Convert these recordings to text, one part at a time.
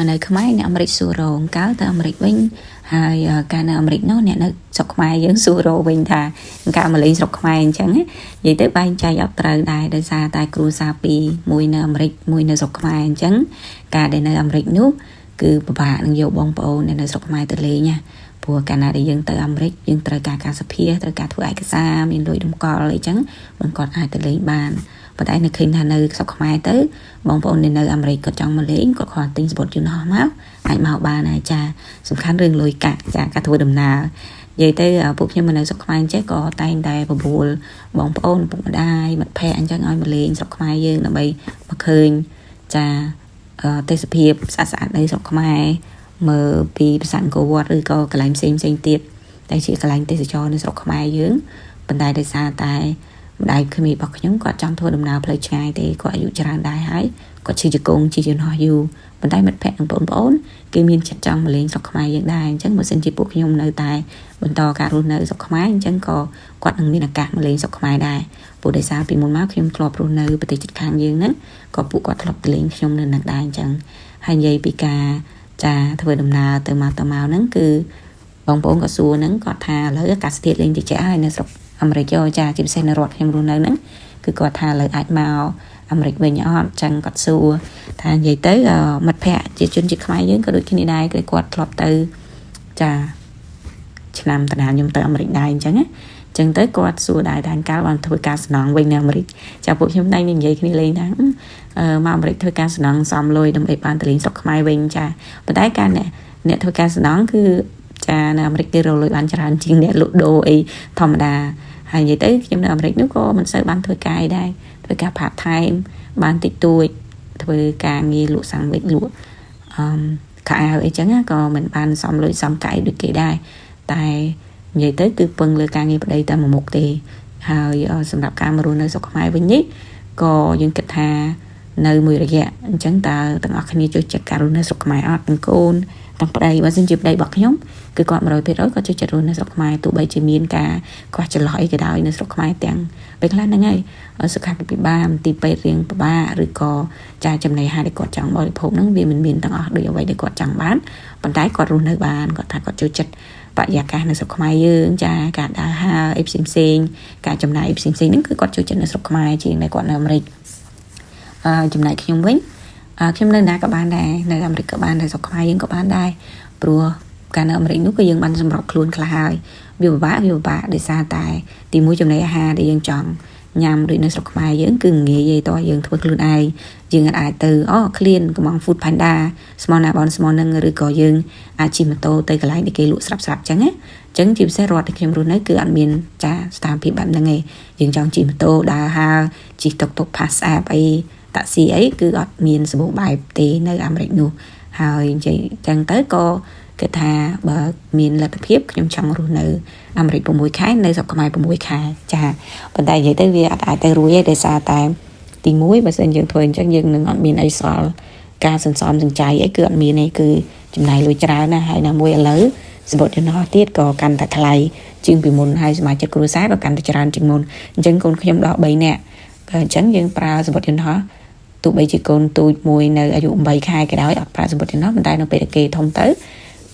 មកនៅខ្មែរអ្នកអាមេរិកសួររងកាលទៅអាមេរិកវិញហើយកាលនៅអាមេរិកនោះអ្នកនៅស្រុកខ្មែរយើងសួររវិញថាកាលមកលេងស្រុកខ្មែរអញ្ចឹងនិយាយទៅបែងចែកអត់ត្រូវដែរដោយសារតែគ្រួសារពីរមួយនៅអាមេរិកមួយនៅស្រុកខ្មែរអញ្ចឹងការដែលនៅអាមេរិកនោះគឺពិបាកនឹងយកបងប្អូនដែលនៅស្រុកខ្មែរទៅលេងណាព្រោះកាលណាដែលយើងទៅអាមេរិកយើងត្រូវការការសភាត្រូវការធ្វើឯកសារមានលុយតម្កល់អីចឹងមិនគាត់អាចទៅលេងបានប៉ុន្តែនៅឃើញថានៅស្រុកខ្មែរទៅបងប្អូននៅអាមេរិកគាត់ចង់មកលេងគាត់គ្រាន់ទិញសំបុត្រយន្តហោះមកអាចមកបានហើយចាសំខាន់រឿងលុយកាក់ចាការធ្វើដំណើរនិយាយទៅពួកខ្ញុំមកនៅស្រុកខ្មែរចេះក៏តែងតែបបួលបងប្អូនពុកម្ដាយមិត្តភ័ក្តិអញ្ចឹងឲ្យមកលេងស្រុកខ្មែរយើងដើម្បីមកឃើញចាទេសភាពស្អាតស្អាតនៅស្រុកខ្មែរមើលពីប្រាសាទអង្គរវត្តឬក៏កន្លែងផ្សេងផ្សេងទៀតតែជាកន្លែងទេសចរនៅស្រុកខ្មែរយើងប៉ុន្តែដោយសារតែម្ដាយក្មេករបស់ខ្ញុំគាត់ចង់ធ្វើដំណើរផ្លូវឆ្ងាយទេគាត់អាយុច្រើនដែរហើយគាត់ឈឺជង្គង់ជិះយន្តហោះយូរប៉ុន្តែមិត្តភ័ក្តិនិងបងប្អូនគេមានចិត្តចង់មកលេងស្រុកខ្មែរយើងដែរអញ្ចឹងបើសិនជាពួកខ្ញុំនៅតែបន្តការរស់នៅស្រុកខ្មែរអញ្ចឹងក៏គាត់នឹងមានឱកាសមកលេងស្រុកខ្មែរដែរព្រោះដោយសារពីមុនមកខ្ញុំធ្លាប់រស់នៅប្រទេសជិតខាងយើងហ្នឹងក៏ពួកគាត់ធ្លាប់ទៅលេងខ្ញុំនៅនឹងដែរអញ្ចឹងហើយនិយាយពីការចាធ្វើដំណើរទៅមកទៅមកហ្នឹងគឺបងប្អូនក៏សួរហ្នឹងគាត់ថាឥឡូវអាកាសធាតុលេងត្រជាក់ហើយនៅស្រុកអាមេរិកយោចាជាពិសេសនៅរដ្ឋខ្ញុំរស់នៅហ្នឹងគឺគាត់ថាឥឡូវអាចមកអាមេរិកវិញអត់ចឹងគាត់សួរថានិយាយទៅមិត្តភ័ក្តិជាជនជាតិខ្មែរយើងក៏ដូចគ្នាដែរគឺគាត់ធ្លាប់ទៅចាឆ្នាំតាខ្ញុំទៅអាមេរិកដែរអញ្ចឹងណាចឹងទៅគាត់សួរដែរថាកាលបានធ្វើការសំណងវិញនៅអាមេរិកចាពួកខ្ញុំតែនិយាយគ្នាលេងថាមកអាមេរិកធ្វើការសំណងសំលុយដើម្បីបានទៅលេងស្រុកខ្មែរវិញចាប៉ុន្តែការអ្នកធ្វើការសំណងគឺចានៅអាមេរិកគេរកលុយបានច្រើនជាងអ្នកលក់ដូរអីធម្មតាហើយនិយាយទៅខ្ញុំនៅអាមេរិកនោះក៏មិនសូវបានធ្វើការអីដែរធ្វើការ part time បានតិចតួចធ្វើការងារលក់សាំងវិចលក់អឺខោអាវអីចឹងក៏មិនបានសំលុយសំកាយដូចគេដែរតែនិយាយទៅគឺពឹងលើការងារប្តីតែមួយមុខទេហើយសម្រាប់ការមករស់នៅស្រុកខ្មែរវិញនេះក៏យើងគិតថានៅមួយរយៈអញ្ចឹងតើទាំងអស់គ្នាចូលចិត្តការរស់នៅស្រុកខ្មែរអត់ទាំងកូនទាំងប្តីបើសិនជាប្តីរបស់ខ្ញុំគឺគាត់100%គាត់ចូលចិត្តរស់នៅស្រុកខ្មែរទោះបីជាមានការខ្វះចន្លោះអីក៏ដោយនៅស្រុកខ្មែរទាំងពេលខ្លះហ្នឹងហើយសុខាភិបាលមន្ទីរពេទ្យរៀងពិបាកឬក៏ចាចំណីអាហារដែលគាត់ចង់បរិភោគហ្នឹងវាមិនមានទាំងអស់ដូចអ្វីដែលគាត់ចង់បានប៉ុន្តែគាត់រស់នៅបានគាត់ថាគាត់ចូលចិត្តបរិយាកាសនៅស្រុកខ្មែរយើងចាការដើរហើរអីផ្សេងផ្សេងការចំណាយអីផ្សេងផ្សេងហ្នឹងគឺគាត់ចូលចិត្តនៅស្រុកខ្មែរជាងដែលគាត់នៅអាមេរិកអឺចំណែកខ្ញុំវិញខ្ញុំនៅណាក៏បានដែរនៅអាមេរិកក៏បានដែរស្រុកខ្មែរយើងក៏បានដែរព្រោះកាលនៅអាមេរិកនោះក៏យើងបានសម្របខ្លួនខ្លះហើយវាពិបាកវាពិបាកដោយសារតែទីមួយចំណីអាហារដែលយើងចង់ញ៉ាំដូចនៅស្រុកខ្មែរយើងគឺងាយទេតោះយើងធ្វើខ្លួនឯងយើងអាចទៅអូឃ្លានកំង Food Panda ស្មោះណាបនស្មោះនឹងឬក៏យើងអាចជិះម៉ូតូទៅកន្លែងដែលគេលក់ស្រាប់ស្រាប់ចឹងណាចឹងជាពិសេសរដ្ឋដែលខ្ញុំរស់នៅគឺអត់មានចាស្ថានភាពបែបហ្នឹងឯងយើងចង់ជិះម៉ូតូដើរហើរជិះតុកតុក pass app អីតាក់ស៊ីអីគឺអត់មានសម្បូរបែបទេនៅអាមេរិកនោះហើយនិយាយចឹងទៅក៏គេថាបើមានលទ្ធភាពខ្ញុំចង់រស់នៅអាមេរិក6ខែនៅស្រុកខ្មែរ6ខែចាប៉ុន្តែនិយាយទៅវាអត់អាចទៅរួចទេដោយសារតែទី1បើសិនយើងធ្វើអញ្ចឹងយើងនឹងអត់មានអីសល់ការសន្សំសំចៃអីគឺអត់មានទេគឺចំណាយលុយច្រើនណាស់ហើយណាមួយឥឡូវសំបុត្រយន្តហោះទៀតក៏កាន់តែថ្លៃជាងពីមុនហើយសមាជិកគ្រួសារក៏កាន់តែច្រើនជាងមុនអញ្ចឹងកូនខ្ញុំដល់3នាក់ក៏អញ្ចឹងយើងប្រើសំបុត្រយន្តហោះទោះបីជាកូនទូចមួយនៅអាយុ8ខែក៏ដោយអត់ប្រើសំបុត្រយន្តហោះប៉ុន្តែនៅពេលដែលគេធំទៅ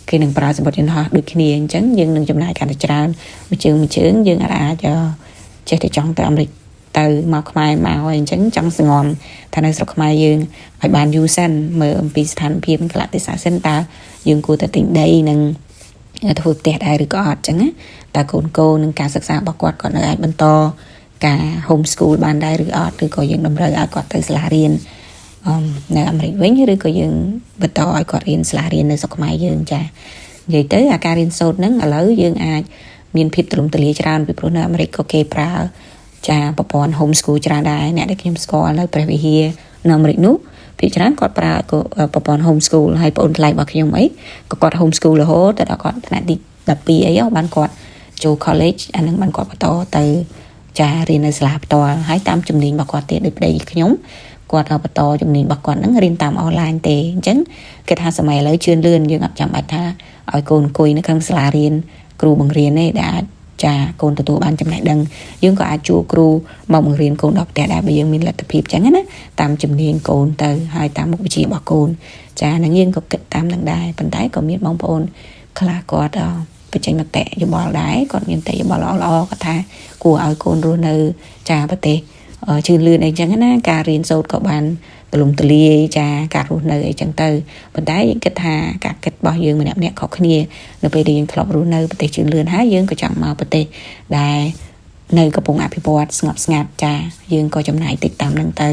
គេនឹងប្រើសំបុត្រយន្តហោះដូចគ្នាអញ្ចឹងយើងនឹងចំណាយកាន់តែច្រើនមួយជើងមួយជើងយើងអាចចេះតែចង់ទៅអាមេរិកទៅមកខ្មែរមកហើយអញ្ចឹងចង់សងំថានៅស្រុកខ្មែរយើងឲ្យបានយូរសិនមើលអំពីស្ថានភាពកលៈទេសៈសិនតើយើងគួរតែទិញដីនិងធ្វើផ្ទះដែរឬក៏អត់អញ្ចឹងណាតើកូនកូននឹងការសិក្សារបស់គាត់គាត់នៅអាចបន្តការ home school បានដែរឬអត់ឬក៏យើងតម្រូវឲ្យគាត់ទៅសាលារៀនអឺនៅអាមេរិកវិញឬក៏យើងបន្តឲ្យគាត់រៀនសាលារៀននៅស្រុកខ្មែរយើងចានិយាយទៅអាការរៀនសូត្រហ្នឹងឥឡូវយើងអាចមានភាពទូលំទូលាយច្រើនពីព្រោះនៅអាមេរិកក៏គេប្រើចាប្រព័ន្ធ home school ច្រើនដែរអ្នកដែលខ្ញុំស្គាល់នៅព្រះវិហារនៅអាមេរិកនោះភាគច្រើនគាត់ប្រើប្រព័ន្ធ home school ហើយប្អូនថ្លៃរបស់ខ្ញុំអីក៏គាត់ home school រហូតដល់គាត់ថ្នាក់ទី12អីបានគាត់ចូល college អានឹងបានគាត់បន្តទៅចារៀននៅសាលាផ្ទាល់ហើយតាមជំនាញរបស់គាត់ទៀតដូចប្តីខ្ញុំគាត់បន្តជំនាញរបស់គាត់ហ្នឹងរៀនតាមអនឡាញទេអញ្ចឹងគេថាសម័យឥឡូវជឿនលឿនយើងអត់ចាំបាច់ថាឲ្យកូនអង្គុយនៅក្នុងសាលារៀនគ្រូបង្រៀនទេដែលអាច ចាកូនទទួលបានចំណេះដឹងយើងក៏អាចជួលគ្រូមកបង្រៀនកូនដល់ផ្ទះដែរបើយើងមានលទ្ធភាពចឹងណាតាមជំនាញកូនទៅហើយតាមមុខវិជ្ជារបស់កូនចានឹងយើងក៏គិតតាមនឹងដែរប៉ុន្តែក៏មានបងប្អូនខ្លះគាត់បញ្ចេញមតិយោបល់ដែរគាត់មានមតិយោបល់ល្អៗគាត់ថាគួរឲ្យកូនរស់នៅចាប្រទេសជឿនលឿនអីចឹងណាការរៀនសូត្រក៏បានទូលំទូលាយចាការរស់នៅអីចឹងទៅប៉ុន្តែយើងគិតថាការគិតរបស់យើងម្នាក់ម្នាក់ខុសគ្នានៅពេលដែលយើងធ្លាប់រស់នៅប្រទេសជឿនលឿនហើយយើងក៏ចង់មកប្រទេសដែលនៅកំពុងអភិវឌ្ឍស្ងប់ស្ងាត់ចាយើងក៏ចំណាយតិចតាមនឹងទៅ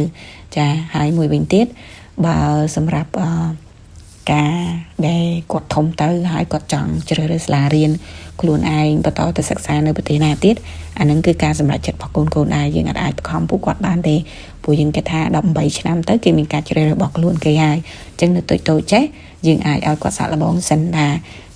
ចាហើយមួយវិញទៀតបើសម្រាប់ការដែលគាត់ធំទៅហើយគាត់ចង់ជ្រើសរើសសាលារៀនខ្លួនឯងបន្តទៅសិក្សានៅប្រទេសណាទៀតអានឹងគឺការសម្រេចចិត្តរបស់កូនកូនដែរយើងអាចបង្ខំពួកគាត់បានទេព្រោះយើងគិតថា18ឆ្នាំទៅគេមានការជ្រើសរើសរបស់ខ្លួនគេហើយអញ្ចឹងនៅតូចតូចចេះយើងអាចឲ្យគាត់សាកល្បងសិនថា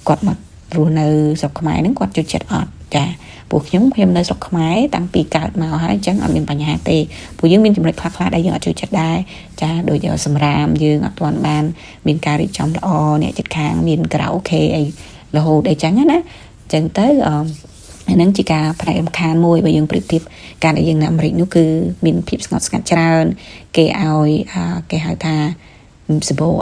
គាត់មករស់នៅស្រុកខ្មែរហ្នឹងគាត់ចូលចិត្តអត់ចាពួកខ្ញុំខ្ញុំនៅស្រុកខ្មែរតាំងពីកើតមកហើយអញ្ចឹងអត់មានបញ្ហាទេពួកយើងមានចំណុចខ្លះៗដែលយើងអត់ចូលចិត្តដែរចាដូចសម្រាមយើងអត់ទាន់បានមានការរៀបចំល្អអ្នកជិតខាងមានការ៉ាអូខេអីរហូតអីចឹងណាអញ្ចឹងទៅអឺអានឹងជាការផ្នែករំខានមួយបើយើងប្រៀបធៀបការដែលយើងនៅអាមេរិកនោះគឺមានភាពស្ងប់ស្ងាត់ច្រើនគេឲ្យគេហៅថាសម្បូរ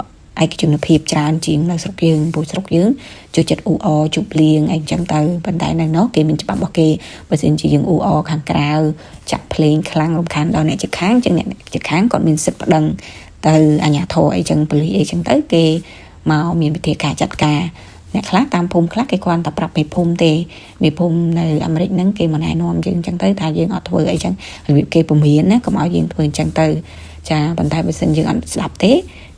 ឯកជនភាពច្រើនជាងនៅស្រុកយើងព្រោះស្រុកយើងចូលចិត្តអ៊ូអរជប់លៀងអីចឹងទៅប៉ុន្តែនៅនោះគេមានច្បាប់របស់គេបើសិនជាយើងអ៊ូអរខាងក្រៅចាក់ភ្លេងខ្លាំងរំខានដល់អ្នកជិតខាងចឹងអ្នកជិតខាងគាត់មានសិទ្ធិប្តឹងទៅអាជ្ញាធរអីចឹងប៉ូលីសអីចឹងទៅគេមកមានវិធីការចាត់ការអ្នកខ្លះតាមភូមិខ្លះគេគ្រាន់តែប្រាប់មេភូមិទេមេភូមិនៅអាមេរិកហ្នឹងគេមកណែនាំយើងចឹងទៅថាយើងអត់ធ្វើអីចឹងរបៀបគេពមៀនណាកុំឲ្យយើងធ្វើអញ្ចឹងទៅចាប៉ុន្តែបើសិនយើងអត់ស្ដាប់ទេ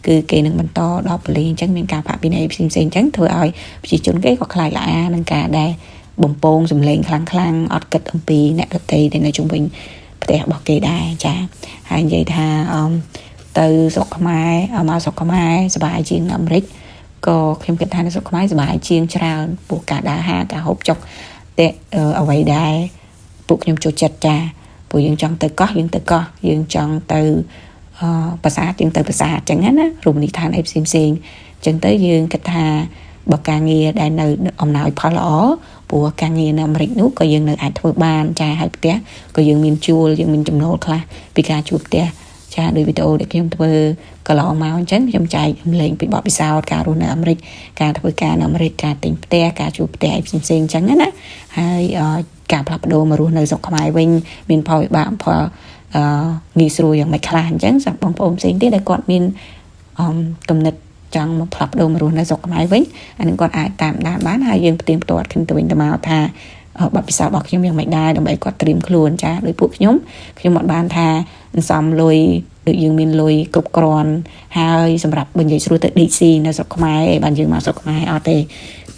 គឺគេនឹងបន្តដល់ប៉ូលីសអញ្ចឹងមានការផាកពិន័យផ្សេងៗអញ្ចឹងធ្វើឲ្យប្រជាជនគេក៏ខ្លាចរអានឹងការដែលបំពងសម្លេងខ្លាំងខ្លាំងអត់គិតអំពីអ្នកដទៃដែលនៅជុំវិញផ្ទះរបស់គេដែរចាហើយនិយាយថាអមទៅស្រុកខ្មែរមកស្រុកខ្មែរសប្បាយជាងអាមេរិកក៏ខ្ញុំគិតថានៅស្រុកខ្មែរសប្បាយជាងច្រើនពួកការដើរហាការហូបចុកតែអ្វីដែរពួកខ្ញុំចូលចិត្តចាពួកយើងចង់ទៅកោះយើងទៅកោះយើងចង់ទៅប្រាសាទយើងទៅប្រាសាទអញ្ចឹងណារមណីយដ្ឋានអីផ្សេងផ្សេងអញ្ចឹងទៅយើងគិតថាបើការងារដែលនៅអំណោយផលល្អព្រោះការងារនៅអាមេរិកនោះក៏យើងនៅអាចធ្វើបានចាហើយផ្ទះក៏យើងមានជួលយើងមានចំណូលខ្លះពីការជួលផ្ទះចាដោយវីដេអូដែលខ្ញុំធ្វើកន្លងមកអញ្ចឹងខ្ញុំចែករំលែកពីបទពិសោធន៍ការរស់នៅអាមេរិកការធ្វើការនៅអាមេរិកការទិញផ្ទះការជួលផ្ទះអីផ្សេងៗអញ្ចឹងណាហើយការផ្លាស់ប្ដូរមករស់នៅស្រុកខ្មែរវិញមានផលវិបាកផលងាយស្រួលយ៉ាងម៉េចខ្លះអញ្ចឹងសម្រាប់បងប្អូនផ្សេងទៀតដែលគាត់មានគំនិតចង់មកផ្លាស់ប្ដូរមករស់នៅស្រុកខ្មែរវិញអានឹងគាត់អាចតាមដានបានហើយយើងផ្ទៀងផ្ទាត់គ្នាទៅវិញទៅមកថាបទពិសោធន៍របស់ខ្ញុំយ៉ាងម៉េចដែរដើម្បីគាត់ត្រៀមខ្លួនចាដោយពួកខ្ញុំខ្ញុំអត់បានថាអន្សំលុយដូចយើងមានលុយគ្រប់គ្រាន់ហើយសម្រាប់បើនិយាយស្រួលទៅ DC នៅស្រុកខ្មែរឯងបានយើងមកស្រុកខ្មែរអត់ទេ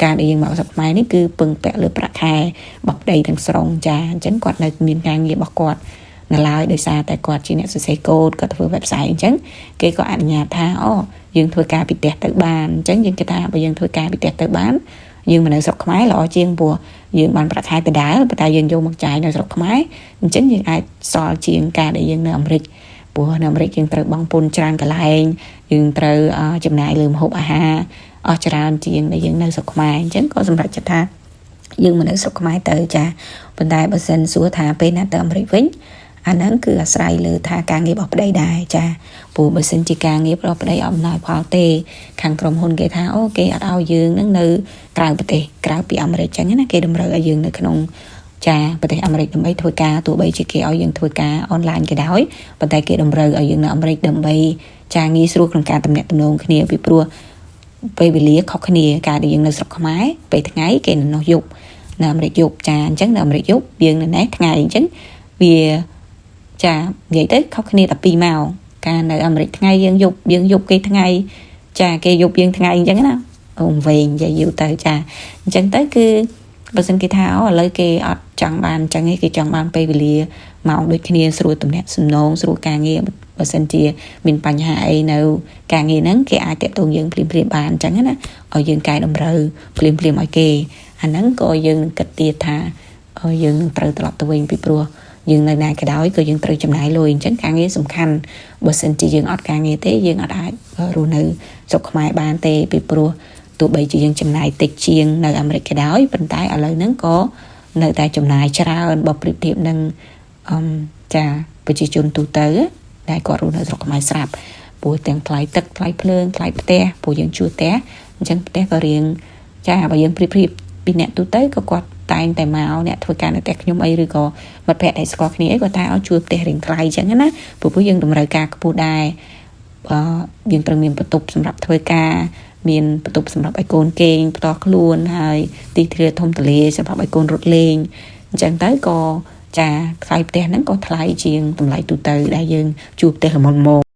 ការដែលយើងមកស្រុកខ្មែរនេះគឺពឹងពាក់លើប្រាក់ខែរបស់ប្តីទាំងស្រុងចាអញ្ចឹងគាត់នៅមានការងាររបស់គាត់នៅឡើយដោយសារតែគាត់ជាអ្នកសរសេរកូដគាត់ធ្វើ website អញ្ចឹងគេក៏អនុញ្ញាតថាអូយើងធ្វើការពីផ្ទះទៅបានអញ្ចឹងយើងគិតថាបើយើងធ្វើការពីផ្ទះទៅបានយើងមកនៅស្រុកខ្មែរល្អជាងព្រោះយើងបានប្រាក់ខែដដែលប៉ុន្តែយើងយកមកចាយនៅស្រុកខ្មែរអញ្ចឹងយើងអាចសល់ជាងការដែលយើងនៅអាមេរិកព្រោះនៅអាមេរិកយើងត្រូវបង់ពន្ធច្រើនកន្លែងយើងត្រូវចំណាយលើម្ហូបអាហារអស់ច្រើនជាងដែលយើងនៅស្រុកខ្មែរអញ្ចឹងក៏សម្រេចចិត្តថាយើងមកនៅស្រុកខ្មែរទៅចាប៉ុន្តែបើសិនសួរថាពេលណាទៅអាមេរិកវិញអាហ្នឹងគឺអាស្រ័យលើថាការងាររបស់ប្តីដែរចាព្រោះបើសិនជាការងាររបស់ប្តីអំណោយផលទេខាងក្រុមហ៊ុនគេថាអូគេអត់ឲ្យយើងនឹងនៅក្រៅប្រទេសក្រៅពីអាមេរិកចឹងណាគេតម្រូវឲ្យយើងនៅក្នុងចាប្រទេសអាមេរិកដើម្បីធ្វើការទោះបីជាគេឲ្យយើងធ្វើការអនឡាញក៏ដោយប៉ុន្តែគេតម្រូវឲ្យយើងនៅអាមេរិកដើម្បីចាងាយស្រួលក្នុងការទំនាក់ទំនងគ្នាពីព្រោះពេលវេលាខុសគ្នាការដែលយើងនៅស្រុកខ្មែរពេលថ្ងៃគេនៅនោះយប់នៅអាមេរិកយប់ចាអញ្ចឹងនៅអាមេរិកយប់យើងនៅនេះថ្ងៃអញ្ចឹងវាចានិយាយទៅខុសគ្នាតែ2ម៉ោងការនៅអាមេរិកថ្ងៃយើងយប់យើងយប់គេថ្ងៃចាគេយប់យើងថ្ងៃអញ្ចឹងណាអូវែងនិយាយយូរទៅចាអញ្ចឹងទៅគឺបើសិនគេថាអូឥឡូវគេអត់ចង់បានអញ្ចឹងទេគេចង់បានពេលវេលាម៉ោងដូចគ្នាស្រួលទំនាក់សំណងស្រួលការងារបើសិនជាមានបញ្ហាអីនៅការងារហ្នឹងគេអាចតាក់ទងយើងភ្លាមៗបានអញ្ចឹងណាឲ្យយើងកែតម្រូវភ្លាមៗឲ្យគេអាហ្នឹងក៏យើងនឹងគិតទៀតថាយើងនឹងត្រូវត្រឡប់ទៅវិញពីព្រោះយើងនៅណាក៏ដោយក៏យើងត្រូវចំណាយលុយអញ្ចឹងការងារសំខាន់បើសិនជាយើងអត់ការងារទេយើងអត់អាចរស់នៅស្រុកខ្មែរបានទេពីព្រោះទោះបីជាយើងចំណាយតិចជាងនៅអាមេរិកក៏ដោយប៉ុន្តែឥឡូវហ្នឹងក៏ នៅតែចំណាយច្រើនបើប្រៀបធៀបនឹងអឺចាប្រជាជនទូទៅដែលគាត់រស់នៅស្រុកខ្មែរស្រាប់ព្រោះទាំងថ្លៃទឹកថ្លៃភ្លើងថ្លៃផ្ទះព្រោះយើងជួលផ្ទះអញ្ចឹងផ្ទះក៏រៀងចាបើយើងប្រៀបធៀបពីអ្នកទូទៅក៏គាត់តែងតែមកអ្នកធ្វើការនៅផ្ទះខ្ញុំអីឬក៏មិត្តភ័ក្តិដែលស្គាល់គ្នាអីគាត់តែឲ្យជួលផ្ទះរៀងថ្លៃអញ្ចឹងណាព្រោះយើងតម្រូវការខ្ពស់ដែរអឺយើងត្រូវមានបន្ទប់សម្រាប់ធ្វើការមានបន្ទប់សម្រាប់ឲ្យកូនគេងផ្ទាល់ខ្លួនហើយទីធ្លាធំទូលាយសម្រាប់ឲ្យកូនរត់លេងអញ្ចឹងទៅក៏ចាថ្លៃផ្ទះហ្នឹងក៏ថ្លៃជាងតម្លៃទូទៅដែលយើងជួលផ្ទះល្មមៗ។